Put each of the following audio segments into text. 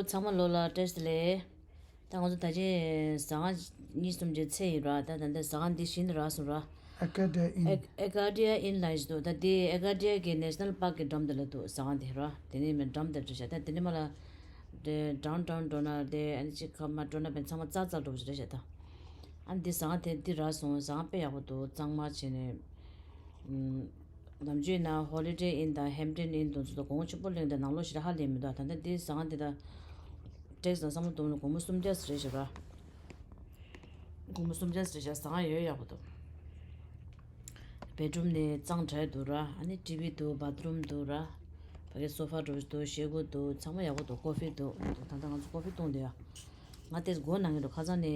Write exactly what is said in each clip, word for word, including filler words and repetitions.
ཚང་མ་ལོ་ལ་བཀྲ་ཤིས་བདེ་ལེགས། ད་ང་ཚོ་ད་ཅི་ཟ་ཁང་གཉིས་གསུམ་ཅིག་ཚེ་ཡིན་ར། ད་ད་ལྟ་ཟ་ཁང་འདི་བཞིན་དུ་རག་སོང་ར། Arcadia Inn། Arcadia Inn ལ་ཡིན་འདུག་ད་འདི་Arcadia གི་National Park གི་འགྲམ་དེ་ལ་འདུག་ཟ་ཁང་དེ་ར། དེ་ནས་མི་འགྲམ་དེ་འགྲོ་བྱ། ད་དེ་ནས་མ་ལ་དེ་downtown འགྲོ་ན་དེ་ཨ་ནི་ཅིག་ཁ་མ་འགྲོ་ན་བན་ཚང་མ་ཙག་ཙག་འགྲོ་བྱ་རེད་བྱ། ད་ཨ་ནི་འདི་ཟ་ཁང་དེ་འདི་རག་སོང་། ཟ་ཁང་དཔེ་ཡག་པོ་འདུག་གཙང་མ་བྱས་ནས། ནམ་རྒྱུན་ན་Holiday Inn དང་Hampton Inn དེ་ཚོ་དང་གོང་ཆེན་པོ་གླེང་དེ་ནང་ལོགས་ཞེ་དྲག་ཧ་ལས་མི་འདུག་ད་ལྟ་འདི་ཟ་ཁང་འདི་ད་tax དང་བསམ་བློ་གཏོང་ན་སྒོར་མོ་སུམ་བརྒྱ་ཙམ་རེད་ཤག་ར། སྒོར་མོ་སུམ་བརྒྱ་ཙམ་རེད་ཤག་ཟ་ཁང་ཡོད་ཡག་པོ་འདུག Bedroom ནི་གཙང་དྲགས་འདུག་ར། ཨ་ནི་TV འདུག bathroom འདུག་ར། ཕ་གི་sofa འདྲ་པོ་འདུག་ཤེལ་སྒོ་འདུག་ཚང་མ་ཡག་པོ་འདུག coffee འདུག་ད་ལྟ་ང་ཚོ་coffee འཐུང་བསྡད་ཡ། ང་ཏོག་ཙམ་མགོ་ན་གི་འདུག་ཁ་སང་ནས་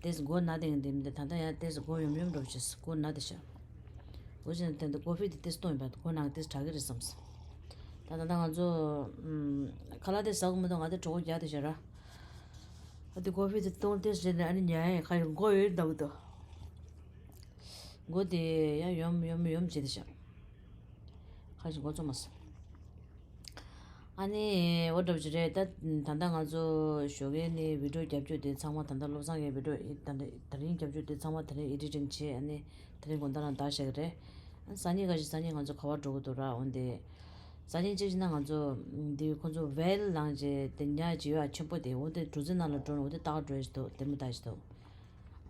ཏོག་ཙམ་མགོ་ན་བསྡད་ཀྱི་འདུག་མི་འདུག་ད་ལྟ་ཡང་ཏོག་ཙམ་མགོ་ཡོམ་ཡོམ་འདྲ་པོ་བྱས་སོང་། མགོ་ན་བསྡད་ཤག་འོ་བྱས་ན་དེ་འདུག coffee དེ་ཏོག་ཙམ་བཏུང་ཡིན་པ་མགོ་ན་གི་ཏོག་ཙམ་དྲག་གི་རེད་བསམ་སོང་། ད་ད་ལྟ་ང་ཚོ་ཨམ། ཁ་ལག་དེ་ཟ་དགོས་མི་འདུག་ང་དེ་གྲོད་ཁོག་རྒྱགས་བསྡད་ཤག་ར། ཨ་དེ་coffee དེ་བཏུང་ཏོག་ཙམ་བྱས་ནས་ཨ་ནི་ཉལ་ཡ་ཁ་ཡོད་མགོ་ཡོད་འདྲ་པོ་འདུག་མགོ་དེ་ཡང་ཡོམ་ཡོམ་ཡོམ་བྱས་བསྡད་ཤག་ཁ་ཞིག་མགོ་ཚོས་མ་སོང་། ཨ་ནི་འོ་འདྲ་པོ་ཅིག་རེད། ད་ད་ལྟ་ང་ཚོ་ཞོགས་ཀས་ནས་video རྒྱབ་རྒྱུ་དེ་ཚང་མ་ད་ལྟ་བློ་བཟང་གིས་video ད་ལྟ་དེ་རིང་རྒྱབ་རྒྱུ་དེ་ཚང་མ་དེ་རིང་editing བྱས། ཨ་ནི་དེ་རིང་དགོང་དག་རང་བཏང་བཞག་གི་རེད། ཨ་སང་ཉིན་ཁ་ཞིག་སང་ཉིན་ང་ཚོ་ག་པར་འགྲོ་གི་འདུག་ར། འོན་ཏེ་སང་ཉིན་གཅིག་བྱས་ན་ང་ཚོ་འདི་ཁོ་ཚོ་well ལངས་བྱས་དེ་ཉ་ཅིག་ཡོད་ཨ་ཆེན་པོ་དེ། འོ་དེ་གྲུ་གཟིངས་ནང་ལ་འགྲོ་ན་འོ་དེ་ལྟ་ག་འགྲོ་ཡ་ཞིག་འདུག་ལྟད་མོ་ལྟ་ཡ་ཞིག་འདུག་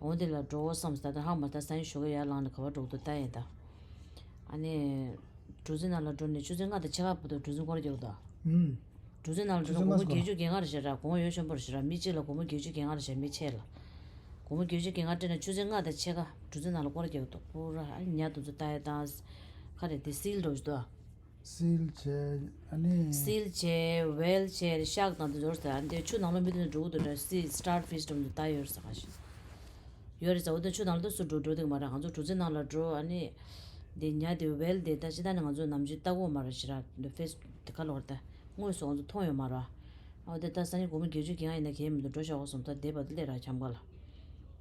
འོ་དེ་ལ་འགྲོ་བསམ་སོང་། ད་ལྟ་ཧ་མ་ད་སང་ཉིན་ཞོགས་ཀས་ཡར་ལངས་ནས་ག་པར་འགྲོ་གི་འདུག་ལྟ་ཡིན་ད། ཨ་ནི་གྲུ་གཟིངས་ནང་ལ་འགྲོ་ནས་ཆུ་ཚོད་ལྔ་དང་ཕྱེད་ཀ་བར་དུ་གྲུ་གཟིངས་སྐོར་རྒྱག་གི་འདུག་ཨུམ། གྲུ་གཟིངས་ནང་ལ་འགྲོ་ན་སྒོར་མོ་བརྒྱད་ཅུ་གྱ་ལྔ་རེད་ཤག་ར། སྒོར་མོ་ཡོད་ཤོང་པོ་རེད་ཤག་ར། མི་གཅིག་ལ་སྒོར་མོ་བརྒྱད་ཅུ་གྱ་ལྔ་རེད་ཤག་མི་ཕྱེད་ལ། སྒོར་མོ་བརྒྱད་ཅུ་གྱ་ལྔ་སྤྲད་ན་ཆུ་ཚོད་ལྔ་དང་ཕྱེད་ཀ་གྲུ་གཟིངས་ནང་ལ་སྐོར་རྒྱག་གི་འདུག་པུ་ར་ཨ་ནི་ཉ་དེ་ཚོ་ལྟ་ཡ་དང་། ག་རེ་དེ་seal འདྲ་པོ་ཞིག་འདུག seal བྱས་ཨ་ནི། seal བྱས། whale བྱས། shark དང་དེ་ཚོ་རེད་ཟེར། ཨ་ནི་དེ་ཆུ་ནང་ལོགས་མི་དེ་ཚོ་འགྲོ་གི་འདུག་ར། sea starfish འདྲ་པོ་ལྟ་ཡོད་རེད་ཟེར། ག་ཞིག་ཡོད་རེད་ཟེར། འོ་དེ་ཆུ་ནང་ལོགས་སུ་འགྲོ་འགྲོ་གི་མ་རེད། ང་ཚོ་གྲུ་གཟིངས་ནང་ལ་འགྲོ། ཨ་ནི་དེ་ཉ་དེ་whale དེ་ད་ཅི་ད་ནི་ང་ཚོ་ནམ་རྒྱུན་ལྟ་གི་མ་རེད་ཤག་ར། འདི་face དེ་ག་ལོར་ད་དངོས་སུ་ང་ཚོ་མཐོང་ཡོད་མ་རེད། འོ་དེ་ད་སང་ཉིན་སྒོར་མོ་བརྒྱད་ཅུ་གྱ་ལྔ་ཡིན་ན་གལ་མི་འདུག་འགྲོ་ཤོག་གསུངས། ད་བསྡད་པ་དེ་སླེབས་ར་ཁྱམས་ཁ་ལ།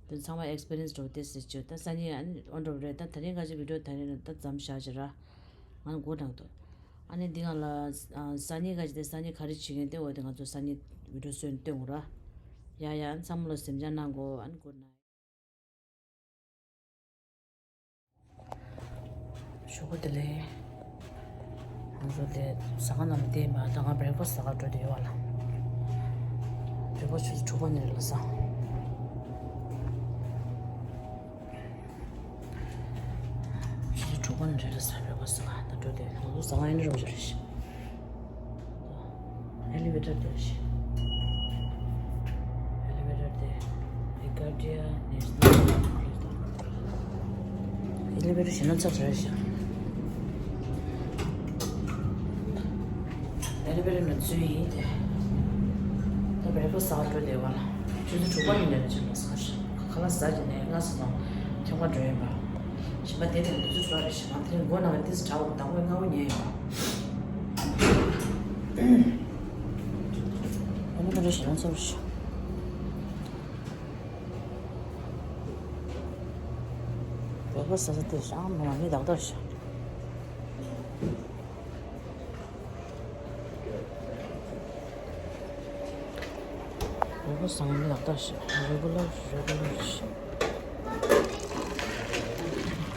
དེ་ཚང་མ་experience འདྲ་པོ་དེ་ཟེར་བྱས། ད་སང་ཉིན་ཨ་ནི་འོ་འདྲ་པོ་རེད། ད་དེ་རིང་ཁ་ཅིག་video དེ་རིང་ད་མཚམས་བཞག་བྱས་ར། ང་མགོ་ནག་འདུག་ཨ་ནི་འདི་སྒང་ལ་ཨ་སང་ཉིན་ཁ་ཅིག་དེ་སང་ཉིན་ག་རེ་བྱེད་མཁན་དེ་འོ་དེ་ང་ཚོ་སང་ཉིན་video བཟོས་ནས་སྟོན་དགོས་ར། ཡ་ཡ། ཚང་མ་ལ་གཟིམ་འཇག་གནང་དགོས། ཨ་ནི་good night། ཞོགས་པ་བདེ་ལེགས། ང་ཚོ་དེ་ཟ་ཁང་ནང་བསྡད་མ་ད་ང་breakfast ཟ་ག་འགྲོ་བསྡད་ཡོད་པ་ལ། breakfast ཆུ་ཚོད་དྲུག་པ་ནས་རེད་ལ་ཟ། ཆུ་ཚོད་དྲུག་པ་ནས་རེད་ལ་ཟ། breakfast ཟ་ག་ད་འགྲོ་བསྡད་ཡོད། ང་ཚོ་ཟ་ཁང་ཨེ་འདྲ་རོགས་ཅིག་རེད་ཤག elevator དེ་ཞིག elevator དེ་Arcadia National Park རེད། elevator ཞིག་ན་ཚར་རེད་ཤག elevator ནང་ཚུད་ཡིན་ཏེ། ད་breakfast ཟ་ག་འགྲོ་བསྡད་པ་ལ། ཆུ་ཚོད་དྲུག་པ་ཡིན་ནའི་ཅིག་མ་ཟ་ཤག་ཁ་ལག་ཟ་གི་ནས་སྔ་ས་སོང་། ཁྱམས་ཁ་འགྲོ་ཡིན་པ། ཞིམ་པ་དེ་ནས་དུས་ཚོད་འགྲོ་རེད་ཤག་ང་དེ་རིང་མགོ་ནང་ལ་ཏིས་དྲག་པོ་དང་པོའི་སྔ་པོ་ཉལ་ཡོང་། ཨ་ནི་ཁ་ལག་ཞིམ་ཚོར་ཤག་འོ་ཟ་ས་དེ་ཤག་མ་མི་དག་དག་ཤག་འོ་ཟ་མི་དག་དག་ཤག regular regular ཤག་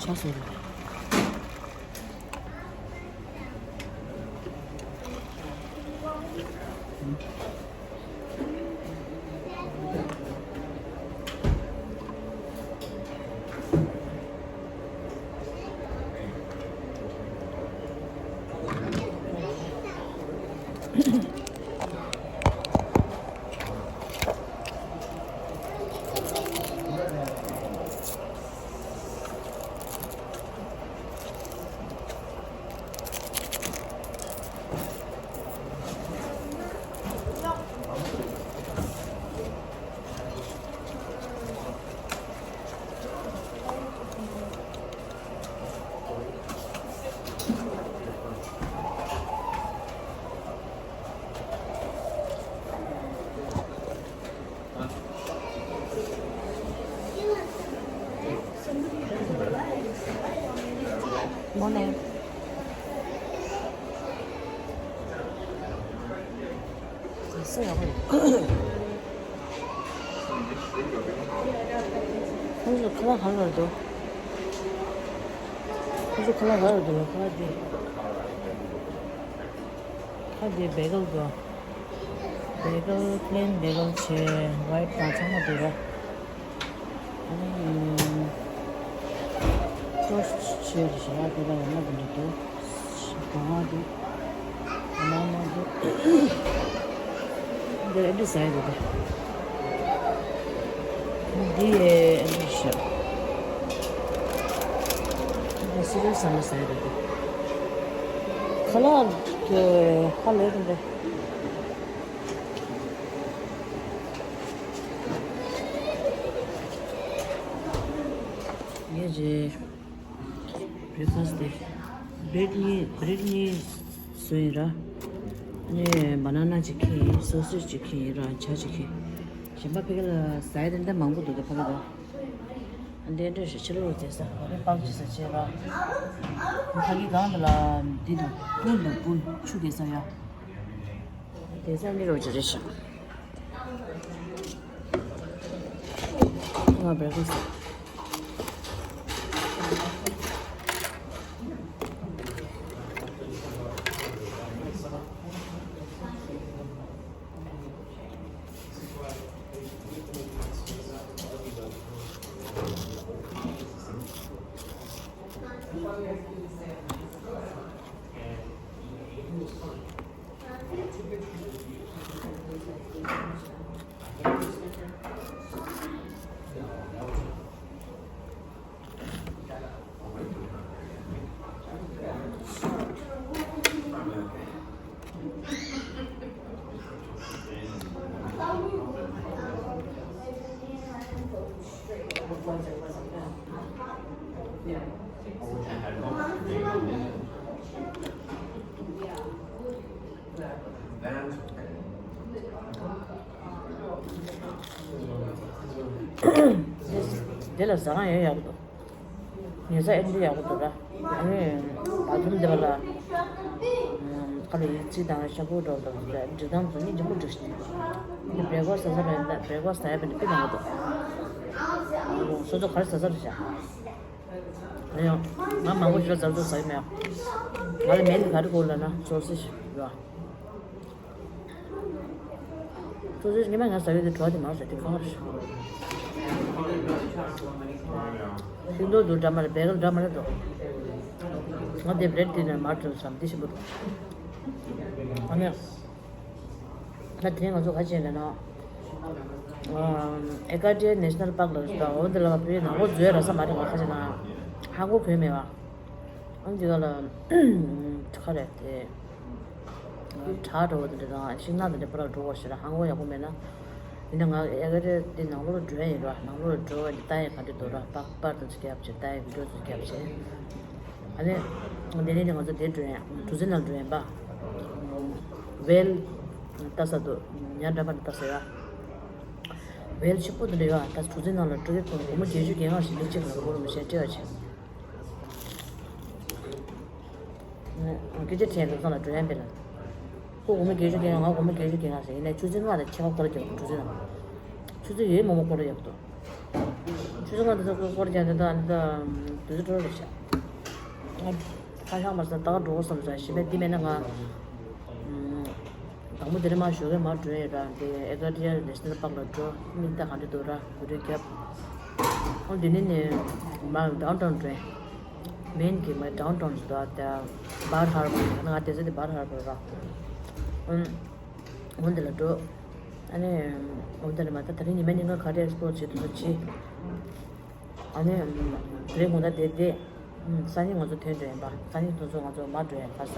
ཆ་སོང་། ཁོང་ཚོ་ཁ་ལག་ག་རེ་འདུག་ཁོང་ཚོ་ཁ་ལག་ག་རེ་འདུག་ལ། ཁ་ལག་འདི། ཁ་འདི་བེ་གལ་འདུག་བེ་གལ། པི་ལེན་བེ་གལ་བྱས། ཝེཊ་དང་ཚང་མ་འདུག་ར། ཨ་ནི། ཊོ་སི་ཊི་བྱས་རེད་ཤག་དེ་ལ་ཡང་ན་དེ་འདྲ་འདུག་སྒོ་ང་འདུག་སྒོ་ང་མ་འདུག་འདི་ཨེ་འདྲ་ཟ་ཡི་རེད་དེ། འདི་ཨེ་འདྲ་ཤག་འདི་སི་རི་ཡལ་ཟ་མ་ཟ་ཡི་རེད་དེ། ཁ་ལག་གི་ཧ་ལས་རུང་རེད། ངས་རེད། བྷི་རེག་ཕ་སི་དེ། བྷི་རེཌ་གཉིས། བྷི་རེཌ་གཉིས་བཟོས་ཡིན་ར། ངས་བ་ན་ན་གཅིག་ཁྱེར་ཡིན། སོ་སེ་ཇི་གཅིག་ཁྱེར་ཡིན་ར། ཇ་གཅིག་ཁྱེར། གཞན་པ་ཕ་གི་ལ་ཟ་ཡ་དེ་འདྲ་མང་པོ་འདུག་ད་ཕ་གི་ལ། འདི་འདྲ་ཞིག་ཕྱི་ལོགས་བྱས་ས་ག་རེ་པག་ཅི་ས་བྱས་ར། ཕ་གི་སྒང་དེ་ལ་འདི་དང་སྤུན་དང་སྤུན་ཆུ་གེ་ས་ཡ། དེ་ཚོ་འདི་རོ་ཅི་རེད་ཤག་ང་བྷི་རེག་ཕ་སི། འདི་ལ་ཟ་ཁང་ཡོད་ཡག་པོ་འདུག་ཉལ་ས་ཨེ་འདྲ་ཡག་པོ་འདུག་ར། ཨ་ནི་བ་ཐུམ་འདི་པ་ལ་ཁ་ལ་ཡིག་ཚིག་དང་ཤམ་པུ་འགྲོ་འདུག་འགྲིག་སྟངས་དེ་ནི་འཇམ་པོ་འགྲིག་ཤག་འདི་བྷི་རེག་ཕ་སི་ཟ་ས་རེད། བྷི་རེག་ཕ་སི་ཟ་ཡ་པ་འདི་དཔེ་མང་པོ་འདུག་སོ་སོ་ག་རེ་ཟ་ས་རེད་ཤག་ཨ་ཡོ། ང་མང་པོ་ཞིག་ལ་ཟ་ཚོད་ཟ་གི་མེད། ང་ལ་མེད་ནི་ག་རེ་དགོས་ལབ་ན་སོ་སི་ཞིག་ཡོད། སོ་སོ་ཉི་མ་ང་ཟ་ཡོད་དེ་བྲོ་བ་དེ་མང་ཟ་དེ་གང་རེད། ཤིང་ཏོག་འདུག་འདྲ་མ་རེད། བེ་གལ་འདྲ་མ་རེད་འགྲོ། ང་དེ་བྷི་རེཌ་དེ་ནས་མར་བྲོས་སམ་དེ་ཞིམ་པོ་འདུག་ཨ་ནི། ད་དེ་རིང་ང་ཚོ་ག་བྱས་ལབ་ན། ཨེ་ཀ་ཏི་ཡ་ནེ་ཤ་ནལ་པཱག་ལ་ད་འོ་འདི་ལ་བོད་ནང་ལོགས་འཛུལ་ར་ས་མ་རེད། ང་ཁ་ཆེ་ན་ཧ་གོ་གོ་མེད་བ། ཨང་འདི་ག་ལ་ཁ་རེད་དེ། བྲག་འགྲོ་བ་དེ་འདྲ་དང་ཤིང་ནགས་དེ་འདྲ་པར་འགྲོ་བ་ཞེ་དྲག་ཧ་གོ་ཡག་པོ་མེད་ན། ཡིན་ན་ང་ཨེ་ཀ་ཏི་ཡ་འདི་ནང་ལོགས་འགྲོ་ཡ་ཡིན་ར། ནང་ལོགས་འགྲོ་བ་འདི་ལྟ་ཡ་ག་འདྲ་འདུག་ར། པར་པར་དང་ཅིག་རྒྱབ་བྱས་ལྟ་ཡ་བི་ཌིའོ་ཅིག་རྒྱབ་བྱས། ཨ་ནི། དེ་ནས་ནི་ང་ཚོ་དེ་འགྲོ་ཡིན། གྲུ་གཟིངས་ནང་འགྲོ་ཡིན་པ། ཝེལ། ལྟ་ས་འདུག་ཉ་འདྲ་པ་ནི་ལྟ་ས་ཡོད། ཝེལ་ཆེན་པོ་དེ་འདྲ་ཡོད། ད་གྲུ་གཟིངས་ནང་ལ་འགྲོ་གི་སྒོར་མོ་བརྒྱད་ཅུ་གྱ་ལྔ་ཞིག་མི་གཅིག་ལ་སྒོར་མོ་ཞེ་སྤྲད་པ་བྱས། སྐད་ཆ་དྲན་ལབ་སོང་ལ་འགྲོ་ཡིན་པས་ལ། ཁོ་སྒོར་མོ་བརྒྱད་ཅུ་གྱ་ལྔ། ང་སྒོར་མོ་བརྒྱད་ཅུ་གྱ་ལྔ་ཟེར། ཡིན་ནའི་ཆུ་ཚོད་ལྔ་དང་ཕྱེད་ཀ་འགོར་རྒྱུ་གྲུ་གཟིངས་ནང་། ཆུ་ཚོད་ཡོད་མང་པོ་འགོར་ཡག་འདུག་ཆུ་ཚོད་ལྔ་དེ་ཚོ་སྐོར་རྒྱག་འདི་དག་འདི་དག་དུས་ཚོད་འཕྲོ་རེད་ཤག་ང་ཁ་ཤགས་མ་ཟ་ད་ག་འགྲོ་དགོས་བསམ་ས་ཞིམ་པས་འདི་མེད་ན་ང་། དང་པོ་དེ་རིང་མ་ཞོགས་ཀས་མར་འགྲོ་ཡིན་ར། འདི་ཨེ་ཀ་ཏི་ཡ་ནེ་ཤ་ནལ་པཱག་ལ་འགྲོ། མིག་ལྟ་ག་འདྲ་འདུག་ར། བི་ཌིའོ་རྒྱབ། ཨོ་འདི་ནས་ནས་མར་ཌའུན་ཊའུན་འགྲོ་ཡིན། མེན་གྱི་མར་ཌའུན་ཊའུན་ཟེར་དུས་ད་བར་ཧར་བར་ང་དེ་ཚོ་དེ་བར་ཧར་བར་ར། ཨུམ། འོ་འདི་ལ་འགྲོ། ཨ་ནི། འོ་འདི་ལ་མ་ད་ད་རིང་ཉི་མ་ཉིན་གང་ག་རེ་ཨེགས་པོ་ལོར་བྱེད་ཐུབ་ཐུབ་བྱེད། ཨ་ནི། དེ་རིང་དགོང་དག་དེ་དེ། སང་ཉིན་ང་ཚོ་ཐོན་འགྲོ་ཡིན་པ། སང་ཉིན་དུས་ཚོད་ང་ཚོ་མ་འགྲོ་ཡིན་ག་ས།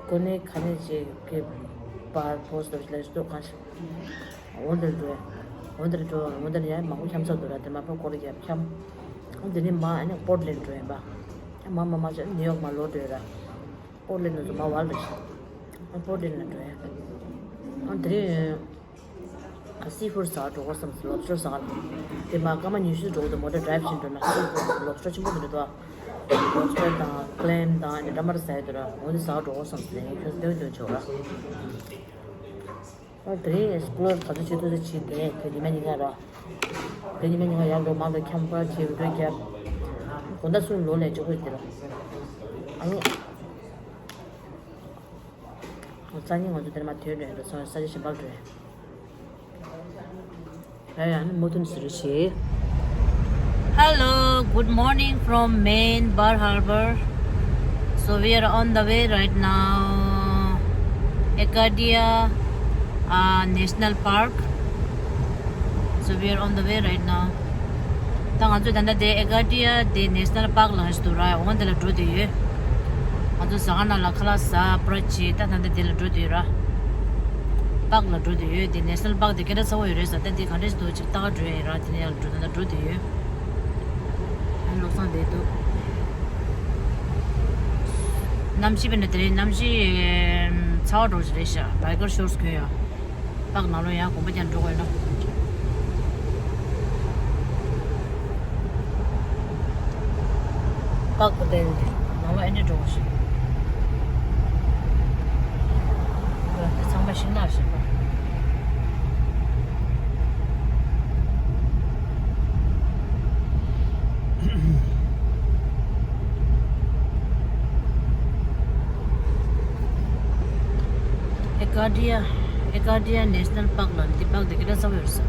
ཀོ་ནེ་ག་ནེ་ཅིག་གི་པར་པོ་སི་ཊི་ལ་ཞུ་གཏུག་གང་ཞིག་འོ་འདིར་འགྲོ། འོ་འདིར་འགྲོ། འོ་འདིར་ཡང་མང་པོ་འཁྱམ་ས་འདུག་ར། དེ་མ་པ་སྐོར་རྒྱབ་འཁྱམ། འོ་འདི་ནི་མ་ཨ་ནི་པོར་ཊི་ལེན་འགྲོ་ཡིན་པ། མ་མ་མ་ཆ་ནིའུ་ཡོག་མ་ལོག་འགྲོ་ཡིན་ར། པོར་ཊི་ལེན་དུ་མ་ཝལ་རེད་ཤག་ཨ་པོར་ཊི་ལེན་ལ་འགྲོ་ཡ། ཨ་དེ་རིང་སི་ཕུཌ་ཟ་འགྲོ་དགོས་བསམ་སོང་། ལོབ་སི་ཊར་ཟ། དེ་མ་སྐར་མ་ཉི་ཤུ་འགྲོ་གི་འདུག་མོ་ཊ་ཌ་རའིབ་བྱེད་འགྲོ་ན་སི་ཕུཌ་ལོབ་སི་ཊར་ཆེན་པོ་དེ་འདྲ་འདུག་ལོབ་སི་ཊར་དང་ཀི་ལེམ་དང་ཨ་ནི་འདྲ་མར་ཟ་ཡ་འདུག་ར། འོ་དེ་ཟ་འགྲོ་དགོས་བསམ་སོང་། ངས་ཁྱོད་སྟོན་སྟོན་ཆོག་ར། ཨ་དེ་རིང་ཨེག་སི་པི་ལོར་ག་ཚོད་བྱེད་ཐུབ་ཚོད་བྱེད་དེ་དེ་ཉི་མ་ཉིན་གང་ར། དེ་ཉི་མ་ཉིན་གང་ཡར་འགྲོ་མར་འགྲོ་ཁྱམ་པ་བྱེད་འགྲོ་རྒྱབ། དགོང་དག་སུ་ལོ་ལས་ཆོག་གི་དེ་ར། ཨ་ནི། སང་ཉིན་ང་ཚོ་དེར་མ་ཐོན་རེད་འགྲོ་སོང་ས་ཆ་གཞན་པར་འགྲོ་ཡ། ཡ་ཡ་ནི་མུ་མཐུད་ཟེར་རེ་ཞིག Hello, good morning from Main Bar Harbor. So we are on the way right now. Ekadia uh, National Park. So we are on the way right now. ད་ང་ཚོ་ད་ལྟ་དེ་ཨེ་ཀ་ཏི་ཡ་དེ་ནེ་ཤ་ནལ་པཱག་ལ་ཞིག་འདུག་ར། འོང་དེ་ལ་འགྲོ་དེ་ཡོད། ང་ཚོ་ཟ་ཁང་ནང་ལ་ཁ་ལག་ཟ་པྲ་ཆེ་ད་ད་ལྟ་དེ་ལ་འགྲོ་དེ་ཡོད་ར། པཱག་ལ་འགྲོ་དེ་ཡོད། དེ་ནེ་ཤ་ནལ་པཱག་དེ་སྐད་གྲགས་ཚ་བོ་ཡོད་རེད་ཟ། ད་དེ་ག་འདྲ་ཞིག་འདུག་ཅིག་ལྟ་ག་འགྲོ་ཡ་ཡིན་ར། དེ་ནས་ཡང་འགྲོ་ད་ལྟ་འགྲོ་དེ་ཡོད། ཨ་བློ་བཟང་བསྡད་འདུག་གནམ་གཤིས་དཔེར་ན་དེ་རིང་གནམ་གཤིས་ཚ་བ་འདྲ་ཞིག་རེད་ཤག་བྷའི་ཀར་ཤོར་སུ་གྱོན་ཡོད། པཱག་ནང་ལོགས་ཡང་གོམ་པ་རྒྱག་འགྲོ་དགོས་ན། པཱག་གོ་དེ་ནང་ལོགས་ཨེ་འདྲ་འགྲོ་དགོས་ཤིག་འདི་ཚང་མ་ཤིང་ནགས་ཤིག་པ། ཨེ་ཀ་ཏི་ཡ། ཨེ་ཀ་ཏི་ཡ་ནེ་ཤ་ནལ་པཱག་ལ་འདི་པཱག་འདི་སྐད་གྲགས་ཚ་བོ་ཡོད་ས།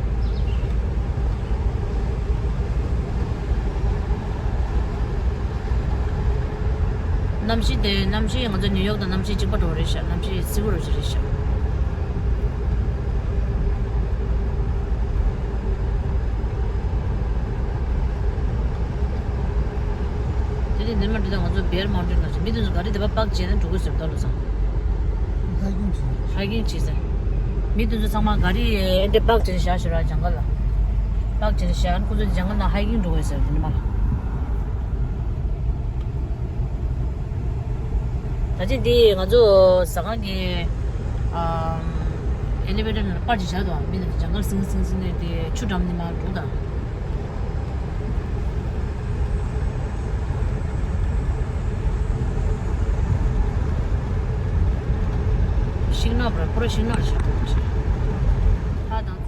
གནམ་གཤིས་དེ་གནམ་གཤིས་ང་ཚོ་ནིའུ་ཡོག་དང་གནམ་གཤིས་གཅིག་པ་འདྲ་བོ་རེད་ཤག་གནམ་གཤིས་བསིལ་པོ་འདྲ་བོ་ཞིག་རེད་ཤག་དེ་ནས་འདིར་མ་འགྲོ་དུས་ང་ཚོ་བེར་མའུན་ཏེན་ལ་ཞིག་མི་དེ་ཚོ་ག་རེ་དེ་པར་པཱག་བྱས་ན་འགྲོ་གི་ཟེར་ད་ལོ་ཚང་། ཧའི་ཀིང་བྱེད། ཧའི་ཀིང་བྱེད་ཟེར། མི་དེ་ཚོ་ཚང་མ་ག་རེ་ཨེ་འདྲ་པཱག་བྱས་ནས་བཞག་ཤག་ར་ཇང་གལ་ལ། པཱག་བྱས་ནས་བཞག་ཁོ་ཚོ་ཇང་གལ་ནང་ཧའི་ཀིང་འགྲོ་གི་ཟེར་དེ་ནས་མ། ད་ཆ་འདི་ང་ཚོ་ཟ་ཁང་གི་ཨ་ཨེ་ལི་ཝེ་ཊར་ནང་ལ་པར་ཅིག་བཞག་འདུག་མི་ལ་ཇང་གལ་སིང་སིང་སིང་ནས་དེ་ཆུ་འགྲམ་ནས་མར་འགྲོ་དང་། ཤིང་ནགས་པར་པུ་ར་ཤིང་ནགས་ལ་བཞག་འདུག་ཧ་དང་།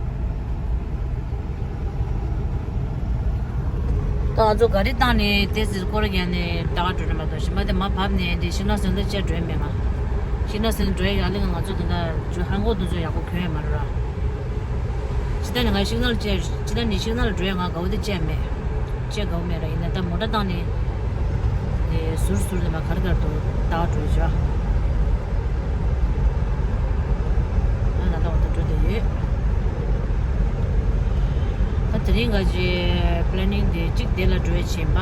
ད་ང་ཚོ་ག་རེ་བཏང་ནས་དེ་ཟེར་སྐོར་རྒྱག་ནས་ད་ག་འགྲོ་ནས་མ་གཏོགས་གཞན་པ་དེ་མ་བབས་ནས་དེ་ཤིང་ནགས་སེང་ལ་བཅར་འགྲོ་ཡ་མེད་ང་། ཤིང་ནགས་སེང་ལ་འགྲོ་ཡ་ཡག་ལེ་ང་ང་ཚོ་དེ་འདྲ་ཇུ་ཧང་གོ་དུ་ཚོ་ཡག་པོ་གྱོན་ཡ་མ་རེད་ར། ཅི་ད་ནི་ང་ཤིང་ནགས་ལ་བཅར་ཅི་ད་ནི་ཤིང་ནགས་ལ་འགྲོ་ཡ་ང་དགའ་བོ་དེ་བཅར་མེད། བཅར་དགའ་བོ་མེད་ར་ཡིན་ན་ད་མོ་ཊ་བཏང་ནས་དེ་ཟུར་ཟུར་དེ་མ་གར་གར་དུ་ད་ག་འགྲོ་ཡ་ཇུ་ཨ། ང་ད་ལྟ་འོ་ད་འགྲོ་བསྡད་ཡོད། ད་དེ་རིང་ག་ཅི་པི་ལེ་ནིང་དེ་གཅིག་དེ་ལ་འགྲོ་ཡ་ཕྱིན་པ།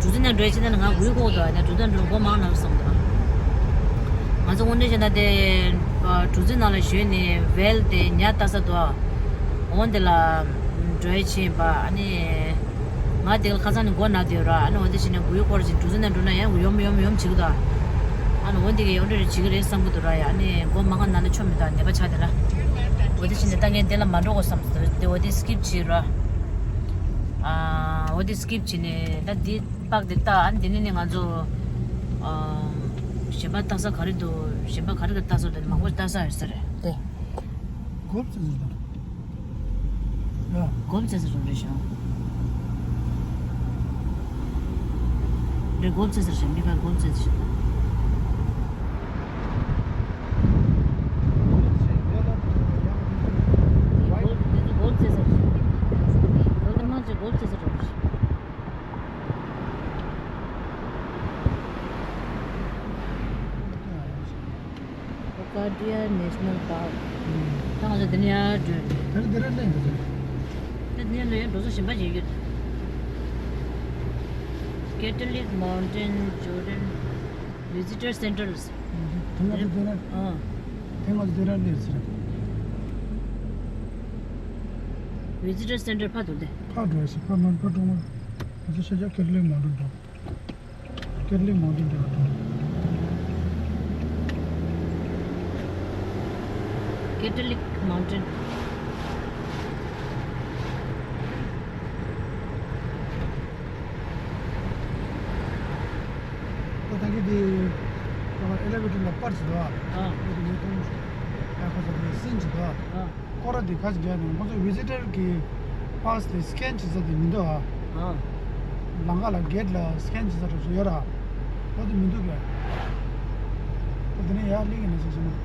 གྲུ་གཟིངས་ནང་འགྲོ་ཡ་ཕྱིན་ན་ང་འགུལ་ཁོག་ཏུ་ཨ་ནི་གྲུ་གཟིངས་འགྲོ་མགོ་མང་ནང་བསམ་འདུག་ང་ཚོ་དངོས་གནས་བྱས་ན་དེ་གྲུ་གཟིངས་ནང་ལ་ཞོན་ནས་ཝེལ་དེ་ཉ་ལྟ་ས་འདུག་འོ་དེ་ལ་འགྲོ་ཡ་ཕྱིན་པ་ཨ་ནི། ང་དེ་ག་ལ་ཁ་སང་ནས་མགོ་ན་བསྡད་ཡོད་ར། ཨ་ནི་འོ་དེ་བྱས་ནས་འགུལ་སྐོར་ཅིག་གྲུ་གཟིངས་ནང་འགྲོ་ན་ཡང་ཡོམ་ཡོམ་ཡོམ་བྱེད་ཀྱི་འདུག་ཨ་ནི་འོ་དེ་གས་འོ་འདྲ་རེ་བྱེད་ཀྱི་རེད་བསམ་གྱི་འདུག་ར། ཡ་ཨ་ནི་མགོ་མ་གང་ན་ན་ཆོ་མི་འདུག་ནད་པ་ཆགས་དེ་ལ། འོ་དེ་བྱས་ནས་ད་ངས་དེ་ལ་མ་འགྲོ་དགོས་བསམ་སོང་། དེ་འོ་དེ་སི་ཀིབ་བྱེད་ར། ཨ་འོ་དེ་སི་ཀིབ་བྱས་ནས་ད་དེ་པག་དེ་ལྟ་ཨ་ནི་དེ་ནས་ནས་ང་ཚོ་ཨ་གཞན་པ་ལྟ་ས་ག་རེ་འདུག་གཞན་པ་ག་རེ་ག་ལྟ་ས་འདུག་མང་པོ་ལྟ་ས་ཡོད་ས་རེད་དེ། སྒོ་ཕྱེ་ཟེར་དང་། ཡ། སྒོ་ཕྱེ་ཟེར་རོ་རེད་ཤག་རེད་སྒོ་ཕྱེ་ཟེར་ཤག་མི་ཕར་སྒོ་ཕྱེ་ཟེར་ཤག་སྒོ་ཕྱེ་ཟེར་ཤག་སྒོ་ཕྱེ་ཟེར་རོ་རེད་ཤག Ekadia National Park. ད་ང་ཚོ་འདི་ནས་ཡར་འགྲོ། ད་འདི་ར་གླེང་གི་འདུག་ད་འདི་ནས་ལོས་འགྲོ་ས་གཞན་པ་ཞིག་ཡོད། Catholic Mountain Jordan Visitor Center ལ་ཟེར། ཐེངས་མ་འདི་ར། ཨ། ཐེངས་མ་འདི་ར་གླེང་ཟེར། Visitor Center ཕར་འདུག་སྟེ། ཕར་འགྲོ་ཟེར་ཕར་མ་ཕར་འགྲོ་མ། ང་ཚོ་ཤར་རྒྱག་Catholic Mountain འགྲོ། Catholic Mountain འགྲོ་བ་དང་། Catholic Mountain། ད་ད་གི་དེ་ཨེ་ལེ་ཝེ་ཊར་ལ་པར་ཅིག་འདུག་ཨ། ཨ། ཨེ་དེ་ངས་མཐོང་མི་སོང་། ཨ་ཁོ་ཚོ་དེ་ སྐོར་ར་དེ་ཁ་ཅིག་རྒྱག་ནས་ཁོ་ཚོ་བི་ཛི་ཊར་གི་པཱ་སི་དེ་སི་ཀེན་བྱེད་ས་དེ་མི་འདུག་ཨ། ཨ། ལམ་ཁ་ལ་གེ་ཊི་ལ་སི་ཀེན་བྱེད་ས་རེ་ཚོ་ཡོད་ར། ཁོ་དེ་མི་འདུག་གས། ཁོ་དེ་ནས་ཡར་སླེབས་ཀྱི་ན་ཟེར་སོང་ན།